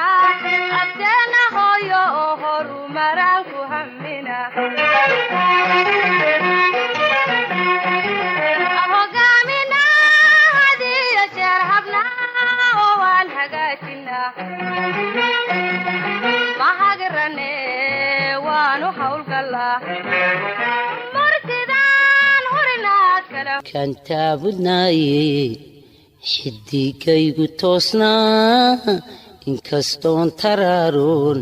habnaa, afteena hooyo oo horumaraan ku hamina. Hogaamina hadiyo jeer habnaa oo waan hagaajinaa, mahagrane waanu hawlgalaa, murtidaan hurinaad kala Kan taabudnaaye xidigaygu toosnaa, inkastoon taraaroon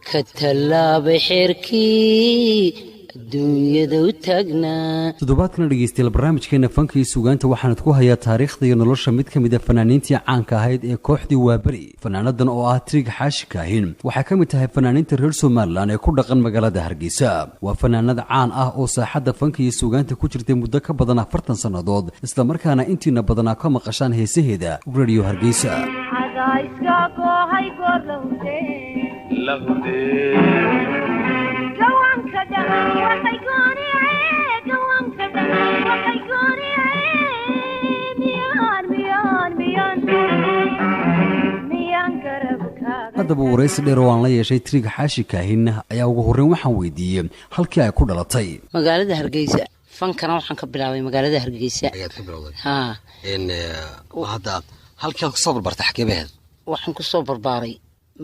ka tallaabay xeerkii adduunyada u taagnaa. Toddobaadkana dhegeystayaal, barnaamijkeena fanka iyo suugaanta waxaanad ku hayaa taariikhda iyo nolosha mid ka mid a fanaaniintii caanka ahayd ee kooxdii Waaberi. Fanaanadan oo ah Triig Xaashi Kaahin waxay ka mid tahay fanaaniinta reer Somalilan ee ku dhaqan magaalada Hargeysa. Waa fanaanad caan ah oo saaxadda fanka iyo suugaanta ku jirtay muddo ka badan 40 sannadood, islamarkaana intiina badanaa ka maqashaan heesaheeda Radio Hargeysa. Cadayska goohay goor la hudee, gawanka dhan waxay gooniye, gawanka dhan waxay gooniye, miyaan miyaan miyaan miyaan garabkaaga. Haddaba waraysi dheer oo aan la yeeshay Triig Xaashi Kaahin ayaa ugu horreyn waxaan weydiiyey halkii ay ku dhalatay. Magaalada Hargeysa. Fankana waxaan ka bilaabay magaalada Hargeysa. Ayaad ka bilowday? Haa. Hadda halkaad kusoo barbartay xagee bay ahayd? Waxaan kusoo barbaaray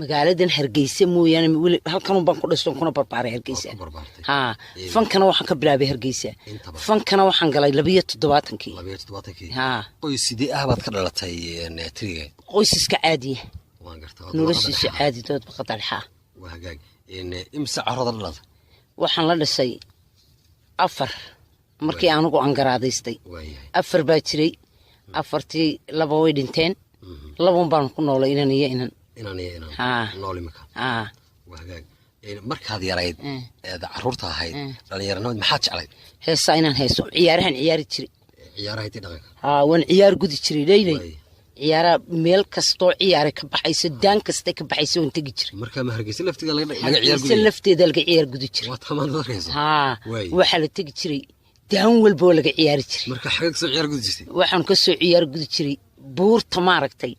magaaladan Hargeysa mooyaane, weli halkanun baan ku dhaston kuna barbaaray Hargeysa. Ku barbaartay. Haa, fankana waxaan ka bilaabay Hargeysa. Intaba. Fankana waxaan galay 72-kii. 72-kii. Haa. Qoys sidee ah baad ka dhalatay, Triga? Qoysiska caadiya. Waan gartaa. Noloshiisa caadi, dood baqadalxaa. Waa hagaag. Imse carooda dhalatay? Waxaan la dhisay afar markii anigu aan garaadaystay. Waayahay. Afar baa jiray, afartii laba way dhinteen, labun baan ku noolay, inan iyo inan. Inaan iyo inaan. Haa. Nool imika? Haa. Waa hagaag. Markaad yarayd eed caruurta ahayd, dhalinyaranimad, maxaad jeclayd? Heesaa inaan heeso, ciyaarahan ciyaari jiray. Ciyaaraha intii dhaqanka? Haa, waan ciyaar gudi jiray leyley. Waay. Ciyaaraha meel kastoo ciyaaray ka baxayso, daan kastay ka baxayso, waan tegi jiray. Markaa ma Hargeysa laftiga laga ciyaar Hargeysa gudaya? Lafteeda laga ciyaar gudi jiray. Waa tamaanad arkayso. Haa. Waay. Waxaa la tegi jiray daan walba oo laga ciyaari jiray. Marka xagee kasoo ciyaar gudi jirtay? Waxaan ka soo ciyaar gudi jiray buurta, maaragtay,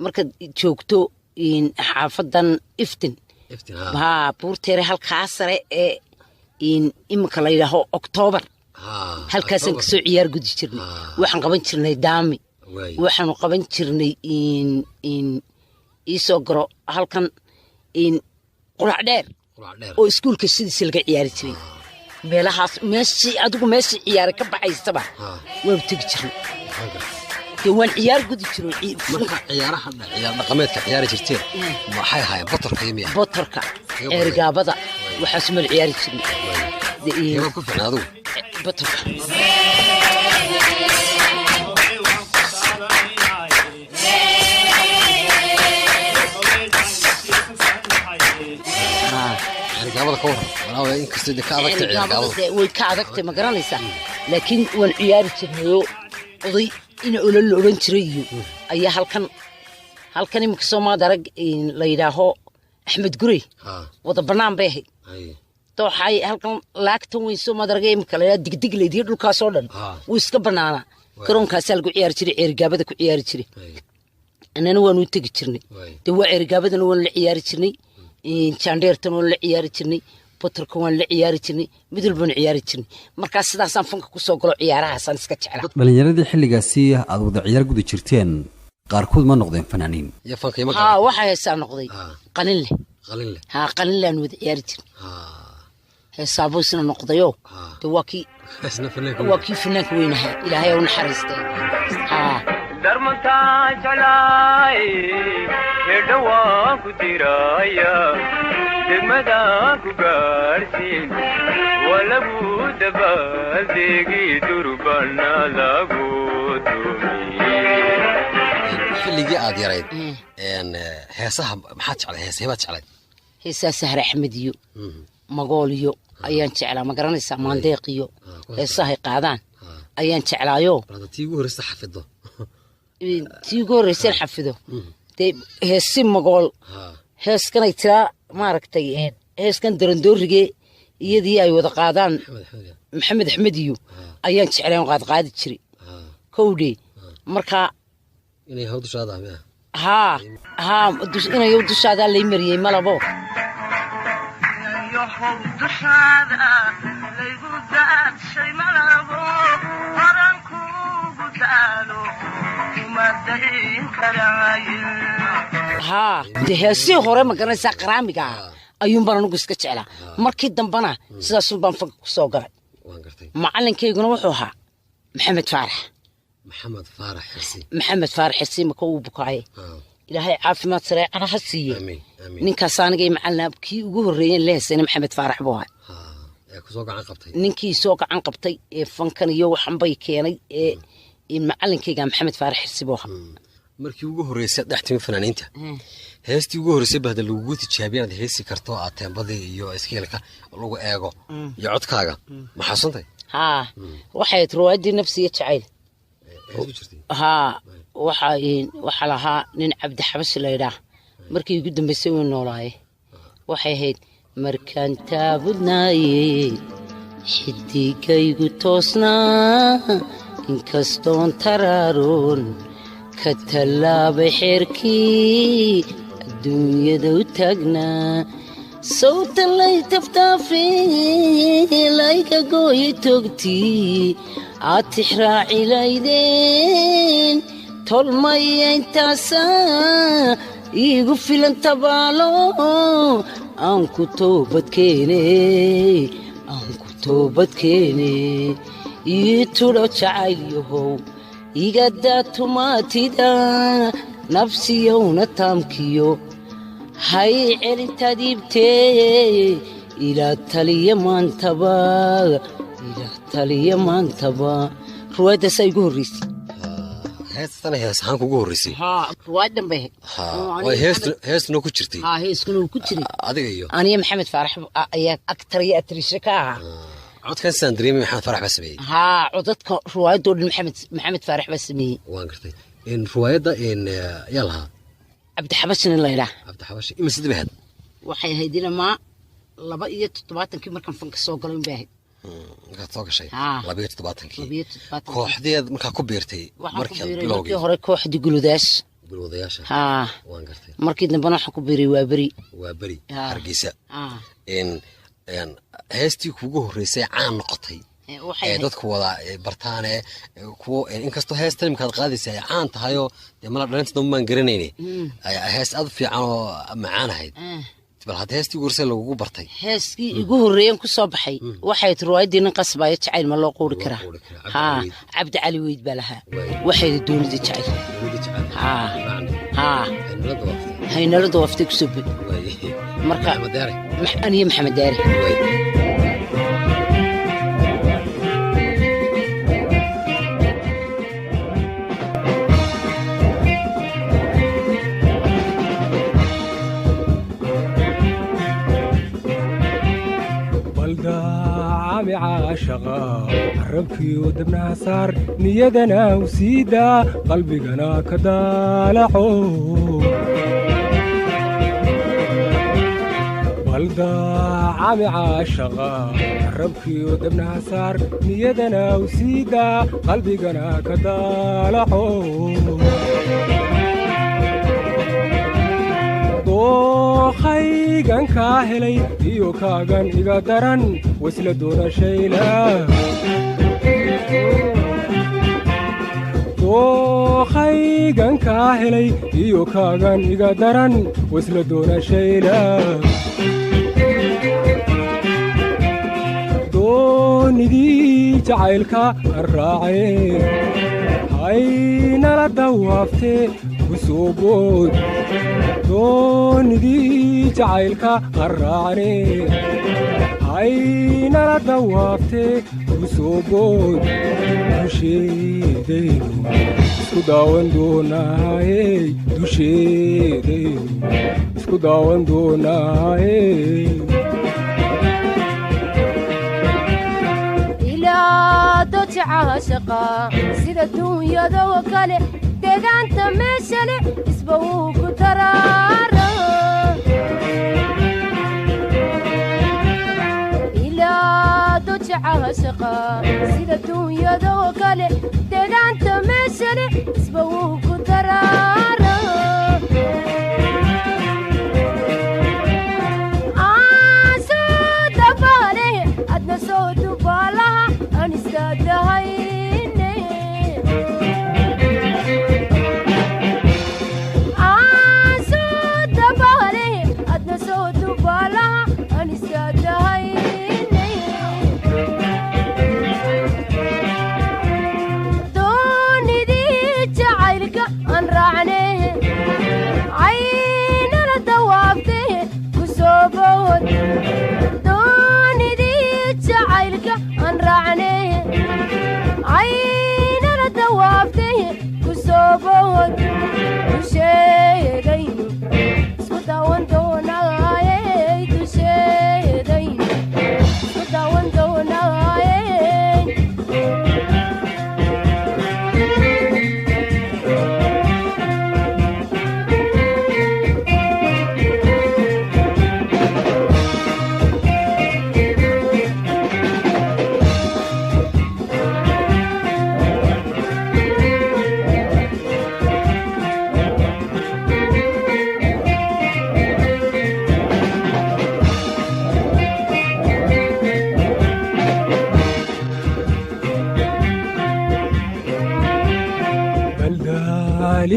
markaad joogto xaafadan Iftin. Iftin, haa. Haa, buurteere halkaa sare ee iminka la yidhaaho Octoobar. Haa. Halkaasaan kasoo ciyaar gudi jirnay. Waxaan qaban jirnay daami. Waay. Waxaanu qaban jirnay in iisoo garo halkan Qurac Dheer. Qurac Dheer. Oo iskuulka sidiisa laga ciyaari jiray meelahaas, meeshii adigu meeshii ciyaara ka baxaysaba waanu tegi jirnay. Waan gartay. Dee waan ciyaar gudi jiro. Marka ciyaaraha ciyaar dhaqameedka ciyaari jirteen maxay ahaayeen? Botorka iyo miya? Botorka, ceergaabada, waxaas mal ciyaari jirnay. Keebaad ku fiicnaa adigu? Botorka. Ciyaargaabada ka waran? Walaa inkastoo dee ka adagtay ceergaabada. Ciyaargaabada Dee way ka adagtay, ma garanaysaa, laakiin waan ciyaari jirnayoo oday ina olol la odhan jiray iyo ayaa halkan iminka soomaad arag la yidhaaho Axmed Gurey. Haa. Wada bannaan bay ahayd. Hay. Dooxay halkan laagtan weyn soomaad arag iminka la yidhaha Digdigleyd iyo dhulkaasoo dhan wuu iska bannaanaa. Garoonkaasaa lagu ciyaari jiray, ceerigaabada ku ciyaari jiray. Hay. Annana waanu u tegi jirnay. Waay. Dee waa ceerigaabadana waanu la ciyaari jirnay, jaandheertana waanu la ciyaari jirnay, botorka waanu la ciyaari jirnay, mid walbaanu ciyaari jirnay. Markaa sidaasaan fanka kusoo galo, ciyaarahaasaan iska jeclaa. Dhallinyaradii xilligaasi aad wada ciyaar gudi jirteen qaarkood ma noqdeen fanaaniin? Iyo fanka ima haa garan. Waxaa heesaa noqday Qalin leh. Qalin leh. Haa, qalin leanu wada ciyaari jirnay. Haa. Heesaabuu isna noqdayoo dee waa kii Isna fanaanka. Waa kii fanaanka weynahaa, Ilaahay ha u naxariistay, haa. Darmantaan jeclaay hedha waan ku diraya, degmadaan ku gaadhsiin, waa lagu dabaaldegi, durbana lagu tumiye. Xilligii aad yarayd heesaha maxaad jeclay? Heesahee baad jeclayd? Heesaa Sahre Axmed iyo Magool iyo ayaan jeclaa, ma garanaysaa, Maandeeq iyo heesahay qaadaan ayaan jeclaayo. Barada tii ugu horreysa xafido. Tii ugu horreyseen xafido dee heesi Magool, heeskanay tiraa, maaragtay, heeskan darandoorige iyadii ay wada qaadaan Axmed Axmed. Maxamed Axmed iyo ayaan jeclay oon qaadqaadi jiray kowdhe markaa. Inay hawdushaada miya? Haa haa, inayow dushaadaa lay mariyey malabo. Yahow dushaada laygu daadshay malabo, horan kuugu daalo kuma dayn karaaye. Haa, dee heesihii hore, ma garanaysaa, qaraamiga ah ayuun baan anigu iska jeclaa. Markii dambena sidaasun baan fanka ku soo galay. Waan gartay. Macalinkayguna wuxuu ahaa Maxamed Faarax. Maxamed Faarax Xirsi. Maxamed Faarax Xirsi maka uu bukaaye. Ilaahay caafimaad sareecana ha siiye. Amiin, amiin. Ninkaas anigay macalin kii ugu horreeyeen la heesayna Maxamed Faarax buu ahaa. Ee kusoo gacan qabtay. Ninkii soo gacan qabtay ee fankan iyo waxan bay keenay ee macalinkayga Maxamed Faarax Xirsi buu ahaa. Markii ugu horreysay aad dhex timi fanaaniinta, heestii ugu horreysay bahda lagugu tijaabiya inaad heesi karto, aad teembadii iyo iskiilka lagu eego iyo codkaaga, ma xasuuntay? Haa, waxay ahayd ruwaaddii Nafsi iyo Jacayl. Hees ku jirtay. Haa, waxaa lahaa nin Cabdi Xabashi la yidhaah. Markii ugu dambeysay way noolaaye. Waxay ahayd: markaan taabudnaaye xidigaygu toosnaa, inkastoon taraaroon ka tallaabay xeerkii adduunyada u taagnaa, sawtan lay taftaafe layga gooyay togtii aad tixraaci laydeen, tolmaya intaasaa iigu filan tabaalo aan ku toobadkeene, aan ku toobadkeene, ii tudho jacaylyahow, igadaa tumaatida nafsiyowna taamkiyo hay celintaad iibtee, ilaa taliya maantaba, ilaa taliya maantaba. Ruwaaddaasaa igu horreysay. Heestana hees ahaan kugu horreysay? Haa, ruwaaddan bay ahayd. Way heestuna ku jirtay. Haa, heeskuna uu ku jiray. Adiga iyo aniyo Maxamed Faarax ayaa actor iyo actress ka ahaa. Codkan sidaan dareemay Maxamed Faarax baa sameeyey. Haa, codadka ruwaayadoo dhan Maxamed Faarax baa sameeyey. Waan gartay. In ruwaayadda in yaa lahaa? Cabdixabashina la ydhaah. Cabdixabashi. Imise dib ahayd? Waxay ahayd ilamaa 72-kii markaan fanka soo galay unbay ahayd. Markaad soo gashay? Haa. 72-kii. 72-kii. Kooxdeed markaa ku biirtay? Waxaan ku markaad biiray markii bilowgii hore kooxdii Guludaas. Gulwadayaasha. Haa. Waan gartay. Markii dambena waxaan ku biiray Waaberi. Waa Beri. Haa. Hargeysa. Haa. In heestii kugu horreysay caan noqotay waxay ee ahayd dadku wada bartaane kuwo, inkastoo heestan imikaad qaadaysa ay caan tahayoo dee mala dhalinta dambe maan garanayne, hees aad u fiican oo macaan ahayd, bal hadda heestii ugu horreysay lagugu bartay? Heeskii igu horreeyan ku soo baxay waxay ahayd ruwaayaddii Nin Qasbaayo Jacayl Ma Loo Quuri Karaa. Quuri Karaa, Cabdi Haa. Cali Weyd. Cabdi Cali Weyd baa lahaa. Waay. Waxayda Doonida Jacayl. Dowladda Jacayl. Haa haa. Haynala dawaaftay. Haynala dawaaftay kusoo bud. Waay. Marka Maxamed Daare. Aniyo Maxamed Daare. Waay. Baldaacami caashaqa carabkiyo dabnaha saar, niyadana u siidaa, qalbigana ka daalaco. Baldaacami caashaqa carabkiyo dabnaha saar, niyadana u siidaa, qalbigana ka daalaco. Dookhaygan kaa helay iyo kaagan iga daran wasla doonashayla. Dookhaygan kaa helay iyo kaagan iga daran wasla doonashayla. Doonidii jacaylka raacee haynala dawaaftee ku soo bood. Doonidii jacaylka qarraacne haynala dawaaftee ku soo bood. Dusheedaynu isku daawan doonaaye, dusheedaynu isku daawan doonaaye. Ilaa doji caashaqa sida duunyadoo kale, deegaanta meesha leh isba wuu ku taraara. Ilaa doji caashaqa sida duunyadoo kale, deegaanta meesha leh isba wuu ku taraara.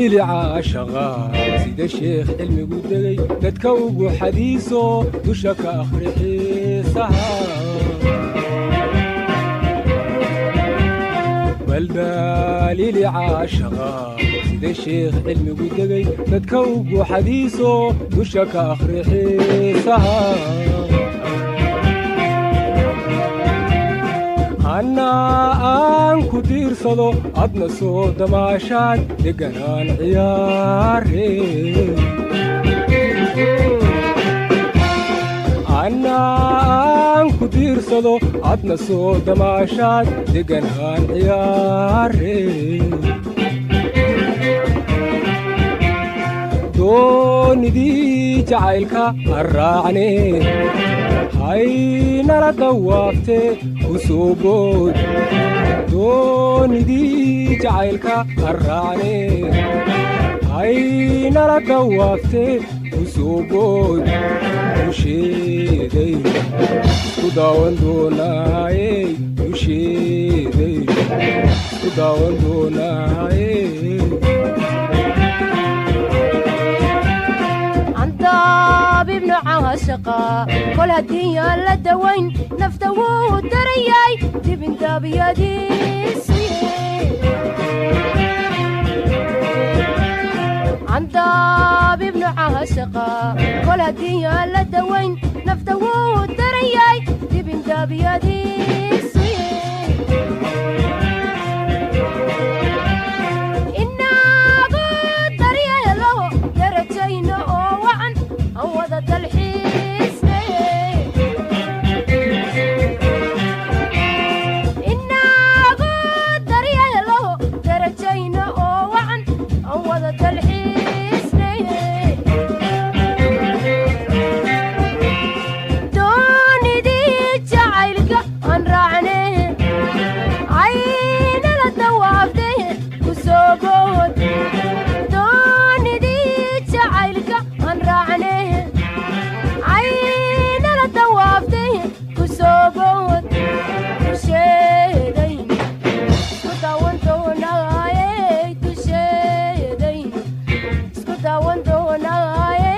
Baldaalili caashaqa sida sheekh cilmigu degay dadka ugu xadiiso dusha ka akhri xiisaha. Baldaalili caashaqa sida sheekh cilmigu degay dadka ugu xadiiso dusha ka akhri xiisaha. Annaa aan ku diirsado adna soo damaashaad deganaan ciyaare. Annaa aan ku diirsado adna soo damaashaad deganaan ciyaare. Doonidii jacaylka arraacne haynala dawaafte ku soo bood. Doonidii jacaylka arraacne haynala dawaafte ku soo bood. Dusheeday isku daawan doonaaye, dusheeday isku daawan doonaaye. Ibnu caashaqa kol haddii aan la dawayn nafta wuu darayay dibindaabiyadiisu. Candaab ibnu caashaqa kol haddii aan la dawayn nafta wuu darayay dibindaabiyadiisu. Inagu daryeelo darajayno oo wacan aan wada dalxiisne. Inagu daryeelo darajayno oo wacan aan wada dalxiisne. Doonidii jacaylka aan raacne caynala dawaafte ku soo bood. Doonidii jacaylka aan raacne caynala dawaafte ku soo bood. Dusheedayn isku daawan doonaaye, dusheedayn isku daawan doonaaye.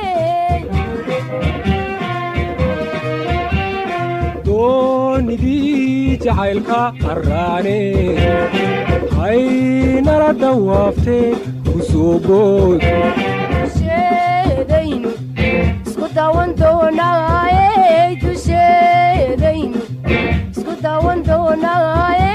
Doonidii jacaylka arraacne haynala dawaafte ku soo bood. Dusheedaynu isku daawan doonaaye, dusheedaynu isku daawan doonaaye.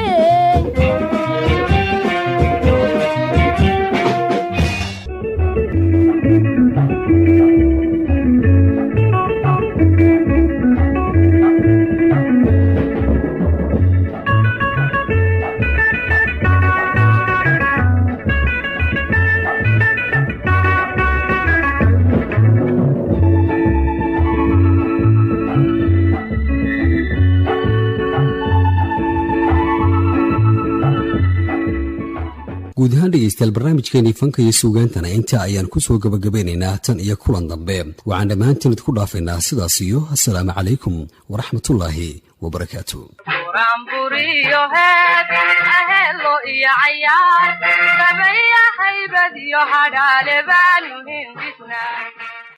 Guud ahaan dhegeystayaal, barnaamijkeenii fanka iyo suugaantana inta ayaan ku soo gabagabeynaynaa. Tan iyo kulan dambe waxaan dhammaantiin idku dhaafaynaa sidaas iyo assalaamu calaykum waraxmatullaahi wabarakaatu. Buraanburiyo hees aheelo iyo cayaar sameeya haybad iyo hadhaale baanu hindisnaa.